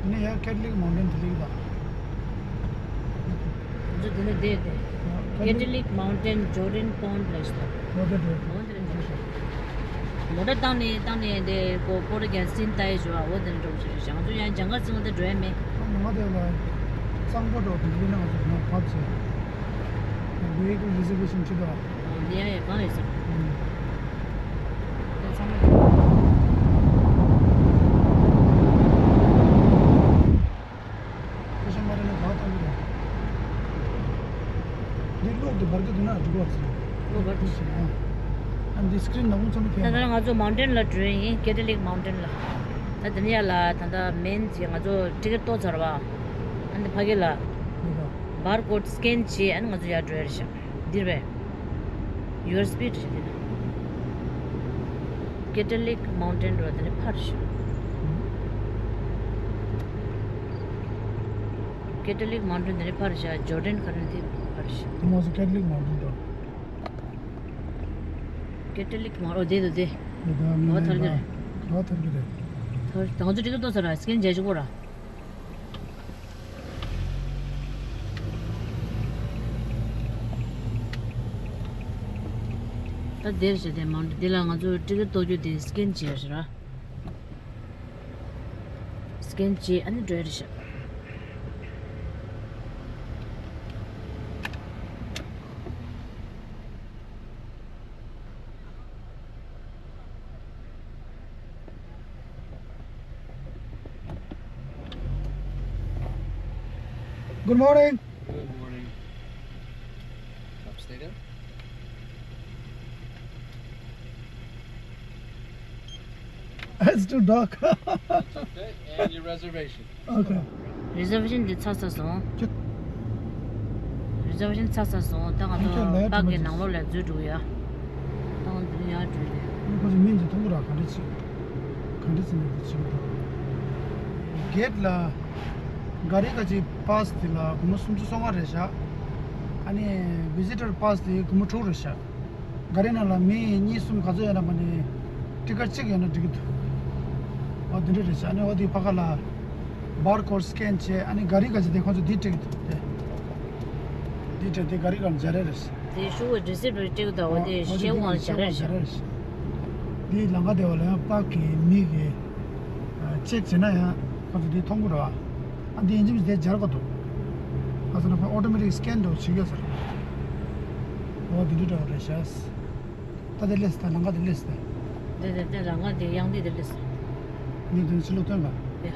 དེ་ནས་ཡར་ཀེ་ཐོ་ལིག་མའུན་ཊེན་དེ་སླེབས་ཀྱི་ད། ང་ཚོ་དེ་ནས་བསྡད་དེ། ཀེ་ཐོ་ལིག་མའུན་ཊེན་ཇོར་ཌན་པོན་ཌི་ལ་ཞིག་ད། ལོ་དེ་འགྲོ། ལོ་དེ་འགྲོ། མོ་ཊ་བཏང་ནས་བཏང་ནས་དེ་ཀོ་ཀོ་ར་གན་སིན་ཏའི་ཞུ་བ་འོ་དེ་འགྲོ་ཞིག་རེད། ང་ཚོ་ཡང་ཇང་གར་སིང་ལ་དེ་འགྲོ་ཡ་མེད། ང་དེ་ལ་གཙང་པོ་འགྲོ་དེ་འདི་ན་ང་ཚོ་ཡང་བབས་ཚེ་བེ་ཧི་ཀལ་རི་ཛར་ཝེ་ཤན་བྱེད་དོ། ཨོ་ལེ་ཡ་ཡ་གང་རེད་ཟེར། ཨུམ། དེ་ཚང་མ། ཁོ་ཤ་མ་རེད་ན་བར་བཏང་གི་རེད། འདི་གློག་འདི་འབར་གི་འདུག་ན་འགྲིག་གོ་ཚེ། གློག་འབར་གི་ཞིག་ཨ། ཨ་འདི་སི་ཀི་རིན་ནག་པོ་ཚོ་ནི་ད་ལྟ་ཕན་ང་ཚོ་མའུན་ཊེན་ལ་འགྲོ་ཡིན། ཀེ་ཐོ་ལིག་མའུན་ཊེན་ལ། ད་དེ་ནས་ཡར་ལ་ད་ལྟ་མེན་གྱི་ང་ཚོ་ཊི་ཀེ་ཊི་གཏོང་ཚར་བ། ཨ་འདི་ཕ་གི་ལ། འདི་ལ། བར་ཀོ་ཌི་སི་ཀེན་བྱས་ཨ་ནི་ང་ཚོ་ཡར་འགྲོ་ཡ་རེད་ཤག་འདིར་བས། ཡུ་ཨར་སི་པི་རེད་འདི་ལ། ཀེ་ཐོ་ལིག་མའུན་ཊེན་རོ་དེ་ནས་ཕར་ཤག་ཀེ་ཐོ་ལིག་མའུན་ཊེན་དེ་ནས་ཕར་བཞག་ཇོར་ཌན་ག་རེ་དེ་ཕར་བཞག་དེ་མ་ཟད་ཀེ་ཐོ་ལིག་མའུན་ཊེན་དང་། ཀེ་ཐོ་ལིག་མའུན་ཨོ་དེ་དེ་དེ། དེ་ད་ངོ་ཐར་གི་རེད། ག་ཐར་གི་རེད། ཐར་ད་ང་ཚོ་ཊི་ཀེ་ཊི་ཏོ་ཚར་ར་སི་ཀེན་བྱས་ཆོག་གོ་ར། ད་དེར་བྱས་དེ་མའུན་ཊེན་དེ་ལ་ང་ཚོ་ཊི་ཀེ་ཊི་ཏོ་རྒྱུ་དེ་སི་ཀེན་བྱས་ཤག་ར། སི་ཀེན་བྱས་ཨ་ནི་འགྲོ་ཡ་རེད་ཤག Good morning. Good morning. Upstate. It's too dark. It's okay. And your reservation. Okay. རི་ཛར་ཝེ་ཤན་འདི་ཚར་ཚར་སོང་། ཅི། རི་ཛར་ཝེ་ཤན་ཚར་ཚར་སོང་། ད་ང་ཚོ་ཨ་ཁྱོད་ལས་པཱག་གི་ནང་ལོགས་ལ་འཛུལ་འགྲོ་ཡ། ད་ང་འདི་ནས་ཡར་འགྲོ་ཡ། ཁོ་ཚོ་མིང་ཚོ་མཐོང་གི་ར། ག་འདྲ་བྱེད། ག་འདྲ་བྱེད་ནས་འདི་བྱེད་གི་འདུག་གེ་ཊི་ལ་ག་རི་ག་ཅིག་པཱ་སི་དེ་ལ་སྒོར་མོ་སུམ་ཅུ་སོ་ལྔ་རེད་ཤག་ཨ་ནི་བི་ཛི་ཊར་པཱ་སི་དེ་སྒོར་མོ་དྲུག་རེད་ཤག་ག་རི་ནང་ལ་མི་གཉིས་གསུམ་ག་ཚོད་ཡོད་ན་མ་ནི་ཊི་ཀེ་ཊི་གཅིག་ཡོད་ན་འགྲིག་གི་འདུག་འོ་དེ་འདྲ་རེད་ཤག་ཨ་ནི་འོ་དེ་ཕ་ཁ་ལ་བར་ཀོ་ཌི་སི་ཀེན་བྱས་ཨ་ནི་ག་རི་ག་ཅིག་དེ་ཁོང་ཚོ་དེ་སྤྲད་ཀྱི་འདུག་དེ་དེ་སྤྲད་དེ་ག་རི་ག་ལ་སྦྱར་ཡ་རེད་ཤག་དེ་ཤོག་བུ་རི་སིབ་རེ་སྤྲད་ཀྱི་འདུག་འོ་དེ་ཤེལ་ཝུ་ལ་སྦྱར་ཡ་རེད་ཤག་དེ་ལམ་ཁ་དེ་བ་ལ་ཡང་པཱག་གི་མི་གི་ཅེག་བྱས་ན་ཡང་ཁོང་ཚོ་དེ་མཐོང་གི་རེད་བ། ཨ་འདི་ཡིན་གཅིག་མིན་དེ་སྦྱར་དགོས་འདུག་ང་ཚོ་ནང་ཁོ་ཨོ་ཊོ་མེ་ཊིག་སི་ཀེན་འདྲ་བོ་བྱེད་ཀྱི་ཡོད་ས་རེད། འོ་དེ་འདྲ་འདྲ་བོ་རེད་ཤག་ད་དེ་སླེབས་ད་ལམ་ཁ་དེ་སླེབས་ད། དེ་དེ་དེ་ལམ་ཁ་དེ་གཡང་དེ་དེ་སླེབས། ངས་དེ་ཕྱི་ལོགས་སྟོན་ག་དེ།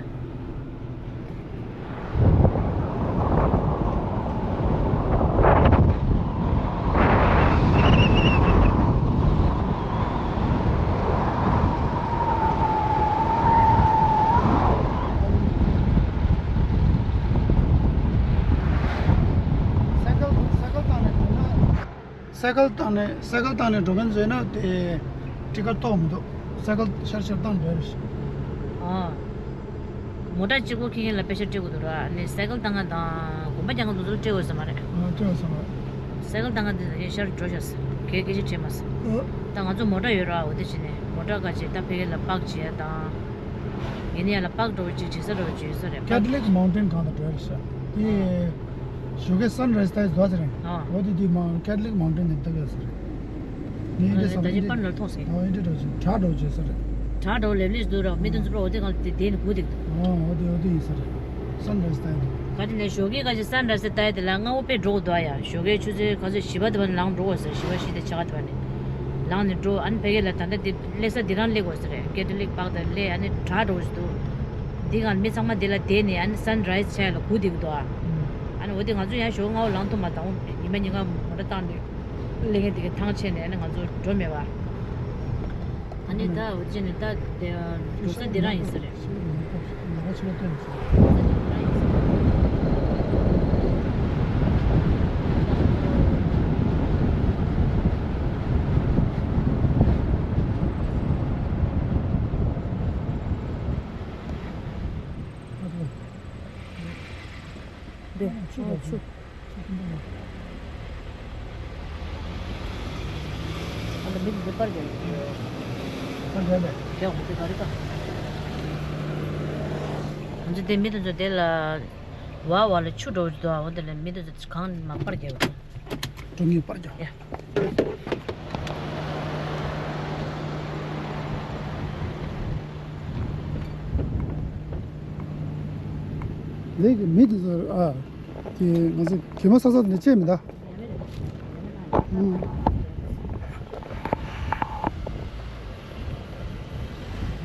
སའི་ཀལ་སའི་ཀལ་བཏང་ནས་འགྲོ་ན། སའི་ཀལ་བཏང་ནས་སའི་ཀལ་བཏང་ནས་འགྲོ་མཁན་ཚོས་ན་དེ་ཊི་ཀེ་ཊི་གཏོང་མི་འདུག་སའི་ཀལ་ཤར་ཤར་བཏང་འགྲོ་རེད། ཨ། མོ་ཊ་གཅིག་པོ་ཁྱེར་མཁན་ལ་པེ་ཤ་སྤྲད་དགོས་འདུག་ར། ཨ་ནི་སའི་ཀལ་བཏང་མཁན་དང་གོམ་པ་རྒྱག་མཁན་དེ་ཚོ་ལ་སྤྲད་དགོས་ས་མ་རེད། ཨ་སྤྲད་དགོས་ས་མ་རེད། སའི་ཀལ་བཏང་མཁན་དེ་ཚོ་ཤར་འགྲོ་ཤག་གས་སྐད་ཆ་དྲིས་མ་སོང་། ཨ། ད་ང་ཚོ་མོ་ཊ་ཡོད་ར། འོ་དེ་བྱས་ནས་མོ་ཊ་ག་ཅིག་ད་ཕ་གི་ལ་པཱག་བྱེད་ཡ་དང་། ཡིན་ན་ཡང་ལ་པཱག་འགྲོ་བ་ཅིག་བྱེད་ས་འགྲོ་བ་ཅིག་ཡོད་ས་རེད། ཀེ་ཐོ་ལིག་མའུན་ཊེན་སྒང་དུ་འགྲོ་ཡ་རེད་ཤག་དེ་ཞོགས་ཀས་སན་རའི་ཛི་ལྟ་ཡ་འདུག་ཟེར་རེད། ཨ། འོ་དེ་དེ་མ་ཀེ་ཐོ་ལིག་མའུན་ཊེན་དེ་ལྟ་གི་ཡོད་ས་རེད། ངས་འདི་ཟ་ད་ཅི་པར་ནང་མཐོང་སོང་། ཨོ་ཨིན་དྲི་འགྲོ་བྱེད་བྲག་འགྲོ་བྱེད་ས་རེད། བྲག་འགྲོ་ལེབ་ལེབ་འདུག་ར། མི་དེ་ཚོ་པར་འོ་དེ་གང་དེ་དེ་ནི་སྒུག་བསྡད་འདུག་ཨོ་འོ་དེ་འོ་དེ་ཡིན་ས་རེད། སན་རའི་ཛི་ལྟ་ཡ་འདུག་ག་དེ་ནས་ཞོགས་ཀས་ག་ཅིག་སན་རའི་ཛི་ལྟ་ཡ་དེ་ལ་སྔ་པོ་དཔེ་འགྲོ་དགོས་འདུག་ཨ། ཡ་ཞོགས་ཀས་ཆུ་ཚོད་ག་ཚོད་བཞི་པ་དེ་བ་ནང་འགྲོ་དགོས་ཟེར། བཞི་པ་བཞི་དང་ཕྱེད་ཀ་དེ་བ་ནས་ལངས་ནས་འགྲོ། ཨ་ནི་ཕ་གི་ལ་ད་ལྟ་དེ་སླེབས་ས་འདི་རང་སླེབས་དགོས་ས་རེད། ཀེ་ཐོ་ལིག་པཱག་དང་སླེབས། ཨ་ནི་བྲག་འགྲོ་བཞིན་འདུག་འདི་གང་མི་ཚང་མ་འདི་ལ་བསྡད་ནས་ཨ་ནི་སན་རའི་ཛི་ཆགས་ཡ་ལ་སྒུག་བསྡད་ཀྱི་འདུག་ཨ། ཨ་ནི་འོ་དེ་ང་ཚོ་ཡང་ཞོགས་སྔ་པོ་ལངས་ཐུབ་མ་དང་ཉི་མ་ཉིན་གང་མོ་ཊ་བཏང་ནས་སླེབས་མཁན་དེ་གའི་ཐང་ཆད་ནས་ཨ་ནི་ང་ཚོ་འགྲོ་མེད་པ། ཨ་ནི་ད་འོ་ཅི་ནས་ད་དེ་འགྲོ་ས་འདི་རང་ཡིན་ས་རེད། ཆུ་དང་ཆུ། ཨ་ལ་མི་འདི་པར་རྒྱག་ཡོད། པར་རྒྱག་པས། རྒྱག་འོང་དེ་ག་རེ་ག་ང་ཚོ་དེ་མི་དེ་ཚོ་དེ་ལ་བ་བ་ལ་ཆུ་འགྲོ་འདུག་འོ་དེ་ལ་མི་དེ་ཚོ་གང་མ་པར་རྒྱག་ཡོད། འགྲོ་ངེས་པར་རྒྱག་ཡ། ལས་ཀྱི་མི་དེ་ཚོ་ཨ། དེ་ང་ཚོ་གད་མོ་ས་ས་ནས་བཅད་མི་འདའ། ཨུམ།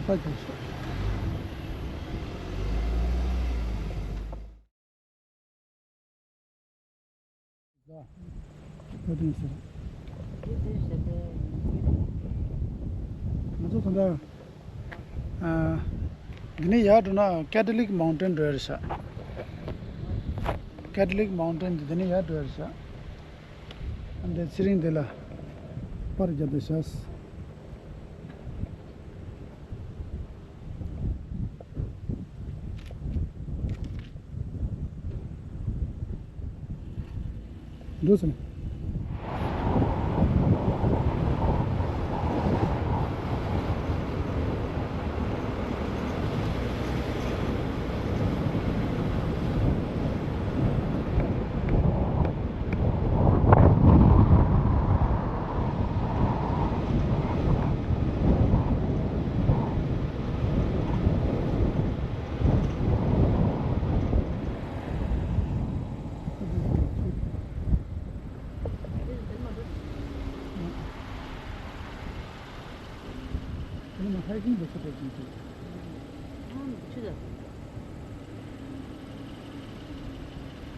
ད་གྱོན་ཤོག་ད་ཁོ་དེ་ཟེར། ང་ཚོ་ད་ལྟ། ཨ། འདི་ནས་ཡར་འགྲོ་ན་Catholic Mountain འགྲོ་ཡ་རེད་ཤག Catholic Mountain འདི་འདི་ནས་ཡར་འགྲོ་ཡ་རེད་ཤག་ཨ་འདི་ཚེ་རིང་འདི་ལ་པར་བརྒྱབ་བསྡད་ཤག་འགྲོ་སོང་།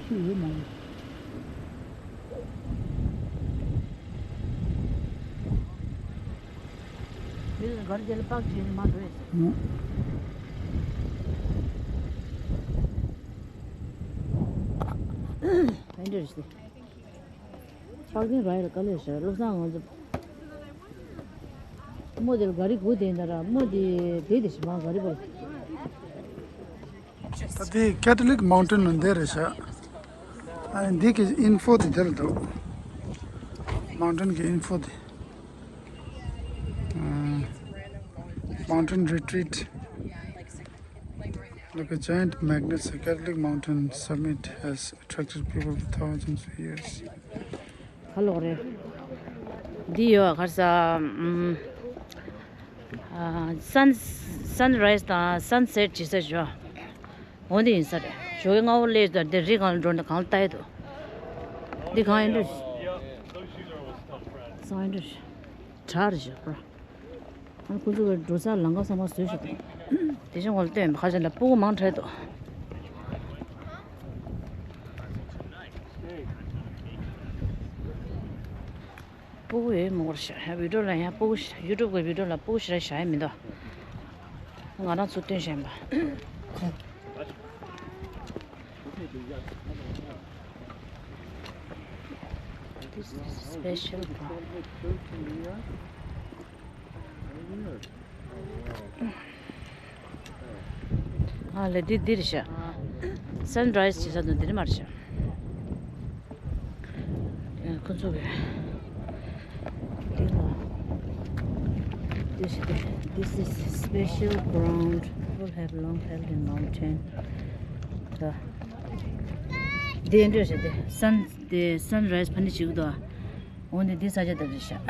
ཆུ་ཡོད་མ་རེད། མི་ལ་གར་རྒྱལ་པག་ཅིག་མ་འགྲོ་ཡས། ཨ། ཨེ་འདྲ་རེད། པག་ཅིག་ར་ཡ་ལ་དཀའ་ལས་ཤར་བློ་བཟང་ང་ཚོ། རྨོ་དེ་ལ་ག་རི་སྒུག་བསྡད་ཡིན་ད་ར་རྨོ་དེ་བསྡད་དེ་ཞིག་མ་ག་རི་བར། ད་དེ་Catholic Mountain ལ་འདི་རེད་ཤག་ཨ་འདི་གི་info དེ་འདིར་འདུག Mountain གི་info དེ། ཨ། Mountain retreat like a giant magnet, the Catholic Mountain summit has attracted people for thousands of years. ག་ལོག་རེད། འདི་ཡོད་ག་ས། ཨམ། ཨ། sun sunrise དང་sunset བྱེད་ས་ཞོ། འོ་འདི་ཡིན་ས་རེད། ཞོགས་ཀའི་སྔ་པོ་སླེབས་དང་འདི་རི་སྒང་ལ་འགྲོ་ནས་གང་ལ་ལྟ་ཡི་འདུག་འདི་གང་ཡིན་འདུག་སང་ཡིན་འདུག་གྲགས་རེད་ཞོགས་པ། ཨ་ཁོ་ཚོ་གི་འགྲོ་ས་ལམ་ཁ་ཚང་མ་བཟོས་ཤག་དེ་བཞིན་ངོ་ལ་སྟོན་ཁ་ཅན་ལ་སྤུ་གུ་མང་དྲགས་འདུག་སྤུ་གུ་ཡོད་མི་འགོར་ཤག་བི་ཌིའོ་ལ་ཡང་སྤུ་གུ་ཤ་YouTube གི་བི་ཌིའོ་ལ་སྤུ་གུ་ཞེ་དྲག་བཞག་ཡ་མི་འདུག་ང་རང་ཚོ་སྟོན་བཞིན་པ། This is special. ཨ་ལེ་འདི་འདིར་ཤ། Sunrise བྱེད་ས་དང་འདིར་མར་ཤ། ཁོ་ཚོ་གི་འདི་ལ། This is, this is special ground people have long held in mountain. ད་འདི་འདྲ་ཞིག་དེ་sun དེ་sunrise ཕ་ནི་ཞིག་དོ། འོ་ནི་འདི་ས་ཆ་ལྟ་ཞིག་ཤག་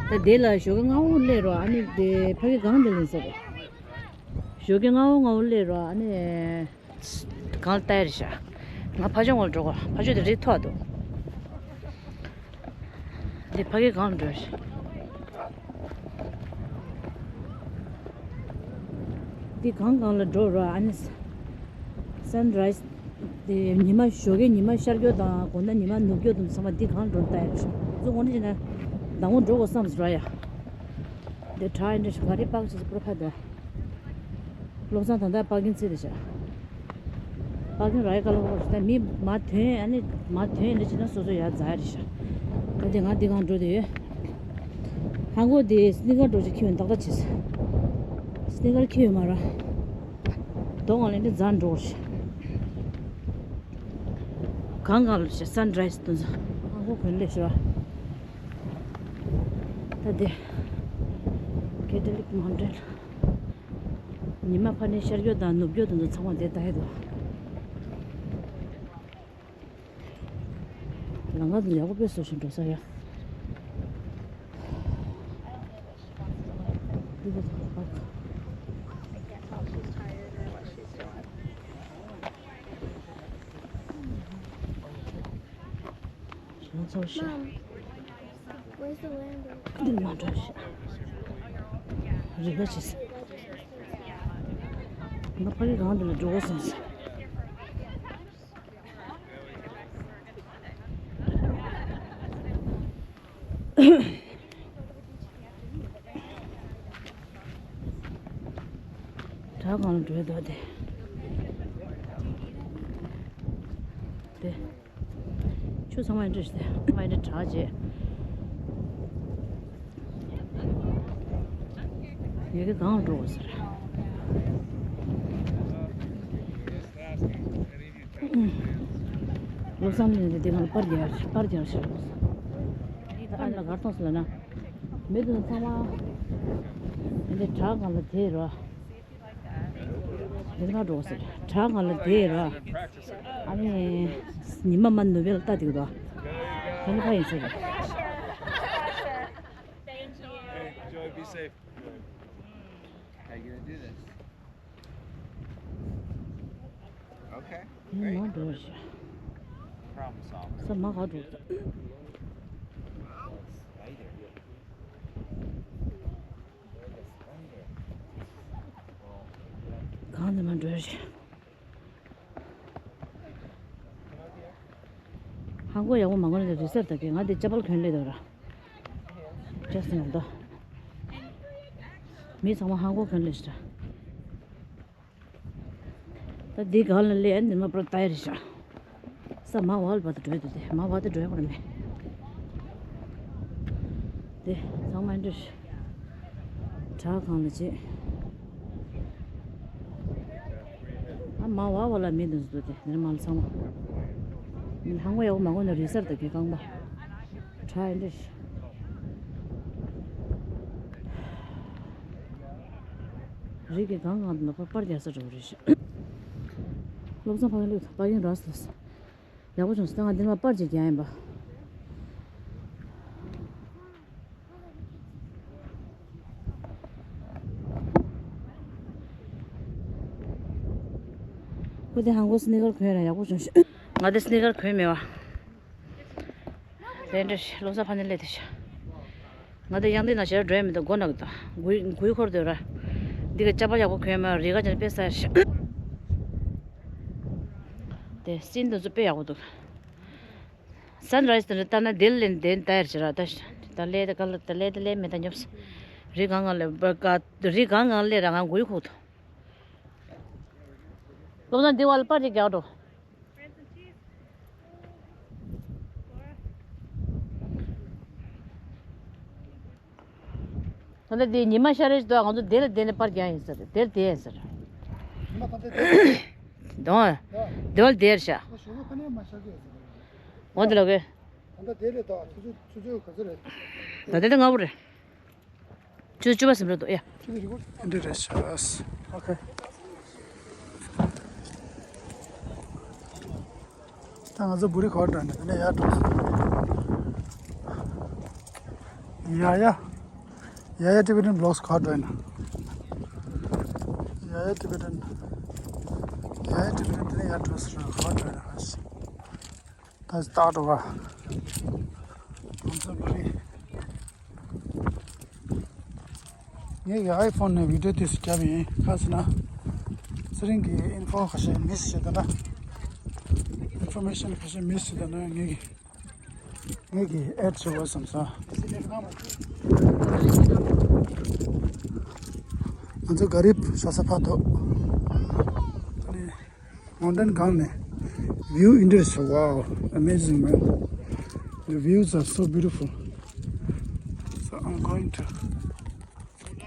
ད་དེ་ལ་ཞོགས་ཀ་སྔ་པོ་སླེབས་རོགས། ཨ་ནི་དེ་ཕ་གི་གང་དེ་ལེན་ས་རེད། ཞོགས་ཀ་སྔ་པོ་སྔ་པོ་སླེབས་རོགས། ཨ་ནི་གང་ལ་ལྟ་ཡ་རེད་ཤག་ང་ཕ་ཇོ་ངོ་ལ་འགྲོ་གོ་ཕ་ཇོ་དེ་རི་ཐོག་འདུག་འདི་ཕ་གི་གང་ལ་འགྲོ་ཤག་འདི་གང་གང་ལ་འགྲོ་རོགས། ཨ་ནི་sunrise དེ་ཉི་མ་ཞོགས་ཀའི་ཉི་མ་ཤར་རྒྱུ་དང་དགོང་དག་ཉི་མ་ནུབ་རྒྱུ་དང་ཚང་མ་འདི་གང་འགྲོ་ལྟ་ཡ་རེད་ཤག་ང་ཚོ་དངོས་གནས་བྱས་ན་མདང་དགོང་འགྲོ་དགོས་བསམ་སོང་ར་ཡ། འདི་གྲ་ཡི་འདྲ་ཞིག་ག་རེ་པག་ཅིག་པུ་ར་ཕ་དོ། བློ་བཟང་ད་ལྟ་པར་ཀིང་རྩེ་རེད་ཤག་པར་ཀིང་ར་ཡ་ཀ་ལ་ཧོ་རེད་ཤག་ད་མི་མ་ཐོན་ཨ་ནི་མ་ཐོན་འདྲ་བྱས་ན་སོ་སོ་ཡར་འཛེག་ཡ་རེད་ཤག་ད་དེ་ང་འདི་གང་འགྲོ་དེ་ཡོད། ཧང་གོ་དེ་སི་ནི་ཀར་འགྲོ་ཅིག་ཁྱེར་ཡོང་ཏག་ཏག་བྱས། སི་ནི་ཀར་ཁྱེར་ཡོང་མ་ར། དོ་ང་ལེན་དེ་འཛེག་འགྲོ་ཤག་གང་གང་ལ་ཤ་སན་རའི་སི་དུ་ཚོ། ཧང་གོ་གོན་ལེ་ཤི་བ། ད་དེ་ཀེ་ཐོ་ལིག་མོན་ཊན། ཉི་མ་ཕ་ནས་ཤར་རྒྱུ་དང་ནུབ་རྒྱུ་དུ་ཚོ་ཚང་མ་དེ་ལྟ་ཡི་འདུག་ལམ་ཁ་དེ་ཡག་པོ་དཔེ་བཟོ་བཞིན་འགྲོ་ས་ཡ། འདི་ག་ཚོད་པར་ཁ། ང་ཚོ་ཤ། འདི་མ་འགྲོ་ཤ། རི་ཁ་ཆེ་ས། ང་ཕ་གི་གང་འདི་ལ་འགྲོ་དགོས་བསམ་སོང་། བྲག་སྒང་ལ་འགྲོ་འདོད་དེ། དེ། ཆུ་ཚང་མ་འདྲ་ཞིག་དེ། ཚང་མ་འདྲ་བྲག་བྱས། ཡ་གི་གང་འགྲོ་དགོས་ཟེར། བློ་བཟང་ལགས་ནས་དེ་ང་ལ་པར་རྒྱག་པར་རྒྱག་ཞིག་ཨ་ལ་གར་ཐོངས་སོང་ལ་ན། མི་དུ་ཚང་མ་འདི་བྲག་སྒང་ལ་དེ་རོ། དེ་ང་འགྲོ་ཟེར་བྲག་སྒང་ལ་དེ་རོ། ཨ་ནི་ཉི་མ་མ་ནུབ་པའི་ལ་ལྟ་དེ་གི་དོ། ད་ནི་ཕ་ཡིན་ཟེར། Enjoy, be safe. How you gonna do this? Okay. ཡིན་ནོ་འགྲོ་ཞིག Problem solved. ས་མ་ག་འགྲོ་ས། Later. གང་ནས་མ་འགྲོ་ཞིག་ཧང་གོ་ཡག་པོ་མ་གོན་ནས་རི་སར་ད་གི་ང་དེ་ཅ་པལ་གོན་ལེ་དོ་ར། ཅེས་ནང་དོ། མི་ཚང་མ་ཧང་གོ་གོན་ལེ་ཤི་ར། ད་འདི་ག་ལ་ལས་འདི་མ་པར་ཏའི་རེད་ཤག་ས་མ་བ་ལ་བ་དུ་འགྲོ་དུ་དེ་མ་བ་དུ་འགྲོ་ཡ་གོ་ར་མེད། དེ་ཚང་མ་འདྲི་ཤག་བྲག་སྒང་ལ་བྱེད། ཨ་མ་བ་བ་ལ་མི་འདུག་འདུག་དེ་འདིར་མ་ལ་ཚང་མ། ཧང་གོ་ཡག་པོ་མ་གོན་ན་རི་སར་དུ་གི་རྐང་པ། བྲག་ཡིན་འདྲི་ཤག་རི་གི་གང་གང་དུ་ནོར་པར་པར་རྒྱག་ས་འགྲོ་གི་རེད་ཤག་བློ་བཟང་ཕ་གི་ལུག་ཕ་གི་རག་སོང་། ཡག་པོ་བྱུང་སོང་། ང་འདི་མ་པར་ཅིག་རྒྱག་ཡིན་པ། ཁོ་དེ་ཧང་གོ་སི་ནི་ཀར་གོན་ར་ཡག་པོ་བྱུང་ཤག་ང་དེ་སི་ནི་ཀར་གོན་མེད་པ། དེ་འདྲ་ཤག་བློ་བཟང་ཕ་ནི་ལས་དེ་ཤག་ང་དེ་ཡང་དེ་ན་ཞེ་དྲག་འགྲོ་ཡ་མི་འདུག་མགོ་ན་གི་འདུག་གུས་གུས་འཁོར་འདུག་ར། འདི་ག་ཅ་པ་ཡག་པོ་གོན་མ་རི་ག་ཅན་དཔེ་ས་ཤག་དེ་སིན་དེ་ཚོ་དཔེ་ཡག་པོ་འདུག་སན་རའི་སི་དེ་འདྲ་ལྟ་ན་དེ་ལས་དེ་ལྟ་ཡར་ཞེ་དྲག་ད་ད་ལས་དེ་ག་ལ་ད་ལས་དེ་ལས་མེད་ད་ཉོབ་སི། རི་གང་གང་ལས་ག་རི་གང་གང་ལས་ར་ང་གུས་འཁོར་འདུག་བློ་བཟང་འདི་བ་ལ་པར་ཅིག་རྒྱག་འགྲོ། ད་ལྟ་འདི་ཉི་མ་ཤར་རེད་འདུག་ང་ཚོ་དེ་ལ་དེ་ནས་པར་རྒྱག་ཡིན་ཟེར་དེ་ལ་དེ་ཡིན་ཟེར། ཉི་མ་ད་ལྟ་དེ་དོང་དེ་བ་ལ་དེར་ཤག་ད་ཞོགས་པ་ཁ་ནས་མ་ཤར་གི་ཡོད་ཟེར། འོ་འདི་ལ་གི་ད་ལྟ་དེ་རེད་ད་ཆུ་ཚོད་ཆུ་ཚོད་ག་ཚོད་རེད། ད་ལྟ་དེ་ལྔ་པོ་རེད། ཆུ་ཚོད་བཅུ་པ་ཟིན་འགྲོ་འདུག་ཡ། འདི་རེད་ཤག་ཨོ་ཁེ། ད་ང་ཚོ་བུ་རི་ག་པར་འགྲོ་ནས་དེ་ནས་ཡར་འགྲོ། ཡ་ཡ། ཡ་ཡ་ཊི་བི་ཊན་བི་ལོག་སི་ག་པར་འགྲོ་ཡིན་ན། ཡ་ཡ་ཊི་བི་ཊན། ཡ་ཡ་ཊི་བི་ཊན་དེ་ནས་ཡར་འགྲོ་ཟེར་ག་པར་འགྲོ་ཡིན་ན། ད་སྟག་འགྲོ་ག་ང་ཚོ་བུ་རི། ངས་ཀྱི་ཨའི་ཕོན་ནས་བི་ཌིའོ་དེ་ཚོ་བརྒྱབ་ཡིན། ག་ཟེར་ན། ཚེ་རིང་གིས་ཨིན་ཕོ་ཁ་ཤས་མིས་བྱེད་ད་ན། ཨིན་ཕོར་མེ་ཤན་ཁ་ཤས་མིས་བྱེད་ད་ན་ངས་ཀྱི། ངས་ཀྱི་ཨེ་ཌི་བྱེད་དགོས་བསམ་སོང་། ང་ཚོ་ག་རི་བཞག་ས་ཕར་འདུག་ཨ་ནི། མོན་ཊན་སྒང་ནས་བིའུ་འདི་འདྲ་ཞིག Wow, amazing, man. The views are so beautiful. So I'm going to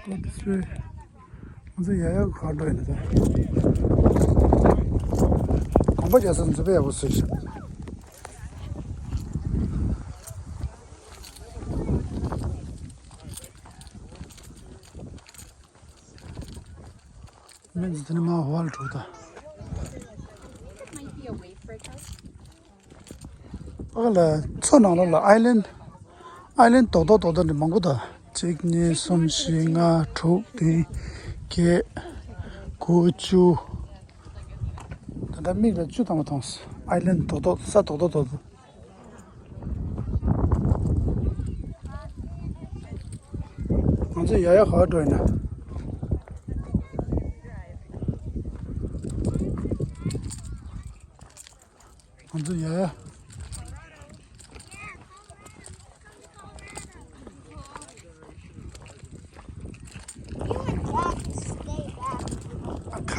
go this way. ང་ཚོ་ཡ་ཡ་ག་པར་འགྲོ་ཡིན་ན་ད། གོམ་པ་རྒྱག་ས་འཛུལ་པ་ཡག་པོ་བཟོས་ཤག་དེ་ནི་མ་ཝལ་འགྲོ་ད། ཨ་ལ་མཚོ་ནང་ལོགས་ལ་ཨའི་ལན་ཨའི་ལན་རྡོག་རྡོག་རྡོག་རྡོག་འདི་མང་པོ་ད། གཅིག་གཉིས་གསུམ་བཞི་ལྔ་དྲུག་བདུན་བརྒྱད་དགུ་བཅུ། ད་ལྟ་མིག་ལ་བཅུ་ཐམ་པ་མཐོང་སོང་། ཨའི་ལན་རྡོག་རྡོག་ས་རྡོག་རྡོག་རྡོག་རྡོག་ང་ཚོ་ཡ་ཡ་ག་པར་འགྲོ་ཡིན་ན། ང་ཚོ་ཡ་ཡ།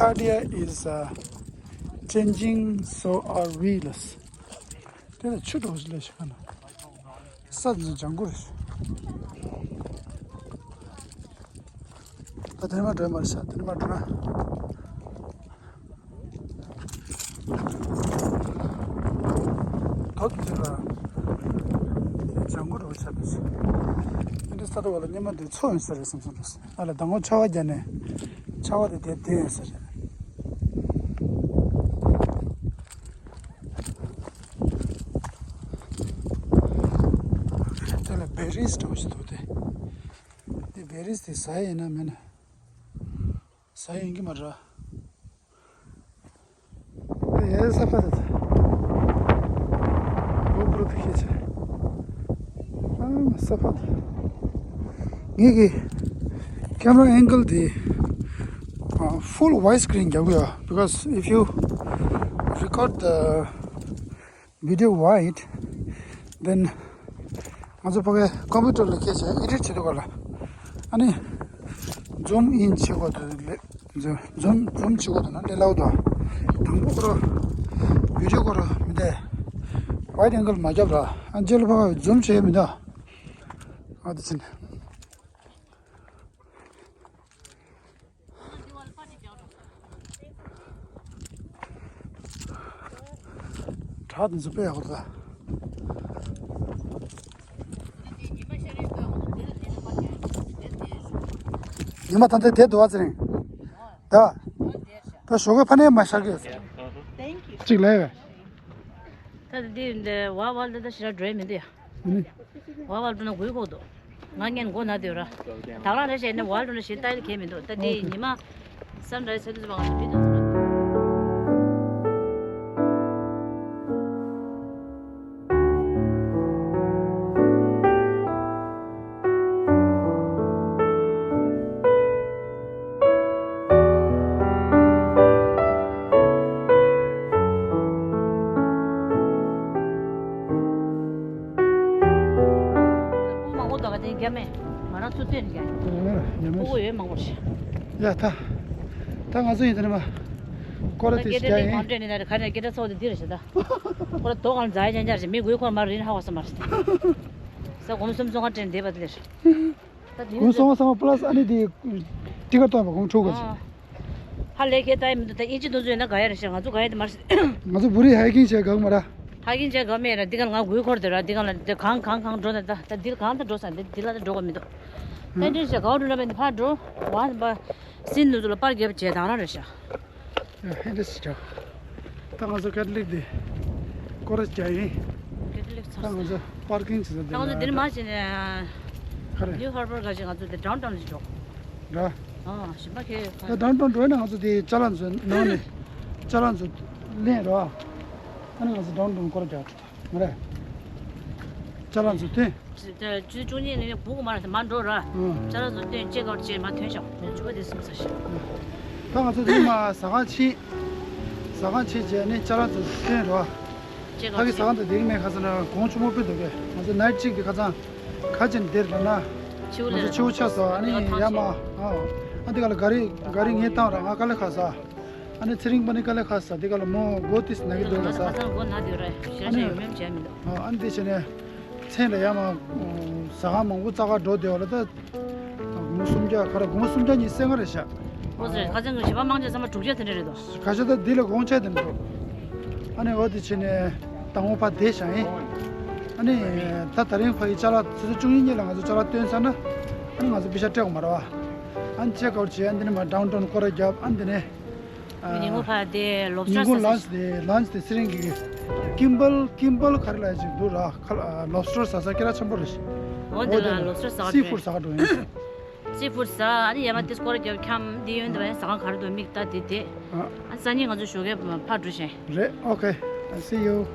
Arcadia is uh, changing, so are we. ལགས། དེ་ལ་ཆུ་འགྲོ་ཞིག་ལས་ཤིག་ཁ་ན། ས་འཛིན་ལྗང་གུ་རེད། ད་དེ་ནས་མར་འགྲོ་ཡ་མ་རེད་ཤག་དེ་ནས་མར་འགྲོ་ན། དོ་དེ་ལ་ལྗང་གུ་རེད་ཤག་དེ་ཞིག་འདི་ས་རུ་བ་ལ་སྙེ་མ་དེ་མཚོ་ཡིན་ས་རེད་བསམ་སོང་འགྲོ་སོང་། ཨ་ལ་མདང་དགོང་ཆར་པ་བརྒྱབ་ནས་ཆར་པ་དེ་དེ་དེ་ཡིན་ས་རེད། དེ་ལ་བེ་རིས་འདྲ་བོ་ཞིག་འདུག་སྟེ། འདི་བེ་རིས་དེ་ཟ་ཡ་ཡིན་ན་མིན་ན། ཟ་ཡ་ཡིན་གྱི་མ་རེད། དེ་ཡ་ས་ཕ་དེ་ད། གོ་པྲོ་དེ་ཤེས་ཆེ། ཨ་ས་ཕ་དེ། ངེད་ཀྱི་camera angle དེ་full widescreen རྒྱག་གི་ཡོད། Because if you record the video wide, then ང་ཚོ་ཕ་གའི་computer ལ་ཁྱེར་བྱས་edit བྱེད་དུས་སྐབས་ལ་ཨ་ནི་zoom in བྱེད་དགོས་འདུག་ལེ། zoom zoom zoom བྱེད་དགོས་འདུག་ན་ལས་སླ་བོ་འདུག་དང་པོ་ཁོ་ར་video ཁོ་ར་མི་འདུག wide angle མ་བརྒྱབ་ར། ཨ་རྗེས་ལ་ཕ་གའི་zoom བྱེད་མི་འདུག་ཨ་དེ་ཕྱིན། བྲག་དེ་ཚོ་དཔེ་ཡག་པོ་འདུག་ཉི་མ་ད་ལྟ་དེ་འདུག་བ་ཚེ་རིང་། ད། ད་ཞོགས་ཀས་ཕ་ནས་མ་ཤར་གི་ཡོད་ས། གཅིག་ལས་ཡོད། ད་ལྟ་འདི་འདི་བ་བ་ལ་ད་ཞེ་དྲག་འགྲོ་ཡ་མི་འདུག་ཡ། ཨ་ནི། བ་བ་ལ་འགྲོ་ན་འགུལ་ཁོག་འདུག་ང་ངན་མགོ་ན་དུས་ར། དང་རང་རེ་བྱས་ནས་བ་ལ་འགྲོ་ན་ཞེ་ལྟ་ཡ་གལ་མི་འདུག་ད་འདི་ཉི་མ། སམ་རའི་ཚེ་དུས་ཚོད་མང་བ་དུས་དུས་ཚོད། མང་པོ་འདུག་ག་དེ་རྒྱ་མེད། ང་རང་ཚོ་བསྟན་རྒྱ་ཡིན། ཡ་མེད། ཕྲུ་གུ་ཡོད་མང་པོ་རེད། ཡ་ད། ད་ང་ཚོ་ཡིན་ད་ནི་མ། སྐོར་ར་དེ་སྐད་ཆ་རྒྱ་ཡིན། མང་སྤྲད་ནི་ན་རེ་ག་རེ་སྐད་ཆ་ཚོགས་དེ་འདི་རེད་ཤག་ད། སྐོར་ར་དོ་གང་འཛའ་ཅན་ཅར་ཞིག་མི་དགུའི་འཁོར་མར་རིན་ཧ་བ་ས་མ་རེད། ས་གོམ་གསུམ་བཙོང་ཁ་སྤྲད་ནི་བསྡད་པ་དེ་ལས་རེད། ད་དེ་གུང་སོང་བ་སོང་བ་པ་ལ་སི་ཨ་ནི་དེ་ཊི་ཀེ་ཊི་གཏོང་བ་གུང་ཁྲུག་ག་ཅིག་ཧ་ལས་ཁྱེད་ལྟ་ཡི་མི་འདུག་ད་ཨིན་ཇི་འདུག་ཚོད་ན་དགའ་ཡ་རེད་ཤག་ང་ཚོ་དགའ་ཡ་དེ་མ་རེད། ང་ཚོ་བུ་རི་ཧའི་ཀིང་བྱས་དགའ་གི་མ་ར། ཧའི་ཀིང་བྱས་དགའ་མེད་ར། འདི་ག་ང་དགུའི་འཁོར་དེ་ར། འདི་ག་ལ་དེ་གང་གང་གང་འགྲོ་ན་ད་ད་འདི་ལ་གང་ད་འགྲོ་ས་འདི་འདི་ལ་ད་འགྲོ་གི་མི་འདུག་ད་འདི་བྱས་དགའ་བ་འགྲོ་ན་མེད་འདི་ཕར་འགྲོ་བ་བ་སིན་ནུ་ཚོ་ལ་པར་རྒྱབ་བྱས་དང་རང་རེད་ཤག་ཧེ་འདྲ་ཞིག་ཆགས། ད་ང་ཚོ་ཀེ་ཐོ་ལིག་འདི་སྐོར་ར་རྒྱག་ཡིན། ཀེ་ཐོ་ལིག་ད་ཚོགས་ང་ཚོ་པར་ཀིང་བྱེད་ས་ད་ང་ཚོ་འདི་ནས་མར་ཕྱིན་ནས་ག་རེ། ནིའུ་ཧར་བར་ག་ཅིག་ང་ཚོ་འདི་ཌའོན་ཊའོན་ལ་ཅིག་འགྲོ། འདྲ། ཨ་ཞིམ་པ་ཁེ། ད་ཌའོན་ཊའོན་འགྲོ་ན་ང་ཚོ་དེ་ཅ་ལག་ཚོ་ནང་ནས་ཅ་ལག་ཚོ་ལེན་རོགས། ཨ་ནི་ང་ཚོ་ཌའོན་ཊའོན་སྐོར་ར་རྒྱག་འགྲོ་མ་རེད། ཅ་ལག་ཚོ་སྟོན། ད་ཆུ་ཚོད་བཅུ་གཉིས་ནས་དགུ་གོ་མ་ར་དེ་མ་འགྲོ་ར། ཨ། ཅ་ལག་ཚོ་སྟོན་ཅེག་ཨའུཊ་བྱས་མ་ཐོན་ཤག་ཆུ་བ་དེ་སུམ་ཚ་ཤག་ད་ང་ཚོ་དེ་མ་ཟ་ཁང་ཕྱིན། ཟ་ཁང་ཕྱིན་བྱས་ནས་ཅ་ལག་ཚོ་སྟོན་རོགས། ཅེག་ཨའུཊ་ཕ་གི་ཟ་ཁང་དུ་བསྡད་ཀྱི་མེད་ཁ་ས་ན་གོང་ཆུ་མོ་དཔེ་འདུག་གས། ང་ཚོ་ནའིཊ་གཅིག་གི་ཁ་ཚང་ཁ་ཅིག་འདིར་ལ་ན། ཆུ་ང་ཚོ་ལེན་ཆུ་ཆགས་སོང་། ཨ་ནི་ཡ་མ་ཨ། ཨ་འདི་ག་ལ་ག་རི་ག་རི་ངས་བཏང་ར། ང་དཀའ་ལས་ཁག་ས། ཨ་ནི་ཚེ་རིང་པ་ནི་དཀའ་ལས་ཁག་ས། འདི་ག་ལ་མོ་མགོ་ཏིས་ན་གི་འདུག་ལ་ས། ང་ཚོ་མགོ་ན་དུས་ར་ཞེ་ཨ་ནི་ཞེ་ཡོད་མེད་བྱས་མི་འདུག་ཨ་ཨ་ནི་འདི་བྱས་ནས་མཚན་ལ་ཡ་མ་ཟ་ཁང་མང་པོ་རྩ་ཁ་འགྲོ་བསྡད་པ་ལ་ད། དགུང་སུམ་བརྒྱ་ག་ར་དགུང་སུམ་བརྒྱ་ཉིས་བརྒྱ་རེད་ཤག་ཨོ་ཟེར་ཁ་སང་གི་བྱེད་པ་མང་ཆེ་ཚང་མ་དྲུག་བརྒྱ་དེ་འདྲ་རེད་དོ། ཁ་ཤས་ད་འདི་ལ་དགོངས་ཆེ་དེ་འདྲ་འདུག་ཨ་ནི་འོ་དེ་བྱས་ནས་དང་པོ་ཕར་བསྡད་བཞག་ཡིན། ཨ་ནི་ད་དེ་རིང་ཕ་གི་ཅ་ལག་ཆུ་ཚོད་བཅུ་གཉིས་ཉིན་ལ་ང་ཚོ་ཅ་ལག་བཏོན་ཚར་ན་ཨ་ནི་ང་ཚོ་པེ་ཤ་སྤྲད་དགོས་མ་རེད་བ། ཨ་ནི་ཅེག་ཨའུཊ་བྱས། ཨ་འདི་ནས་མར་ཌའོན་ཊའོན་སྐོར་ར་བརྒྱབ། ཨ་འདི་ནས་ ཉིན་གུང་ཕར་དེ་ལོབ་སི་ཊར་ཉིན་གུང་ཟ་ལན་ཆི་དེ་ལན་ཆི་དེ་ཚེ་རིང་གི་ཀིམ་བལ་ཀིམ་བལ་ག་རེ་ལབ་ཅིག་འདུག་ར། ཁ་ལོབ་སི་ཊར་ཟ་ས་སྐད་གྲགས་ཆེན་པོ་རེད། འོ་དེ་ལ་ལོབ་སི་ཊར་ཟ་ག་སི་འགྲོ་ཡིན། ཕུཌ་ཟ་ག་འགྲོ་ཡིན། སི་ཕུཌ་ཟ། ཨ་ནི་ཡར་མར་དེ་སྐོར་རྒྱབ་འཁྱམ་དེ་ཡོད་འདི་བས་ཟ་ཁང་ག་རེ་འདུག་མིག་ལྟ་དེ་དེ། ཨ། ཨ་སང་ཉིན་ང་ཚོ་ཞོགས་ཀས་ཕར་འགྲོ་བཞིན། རེད། Okay, I see you.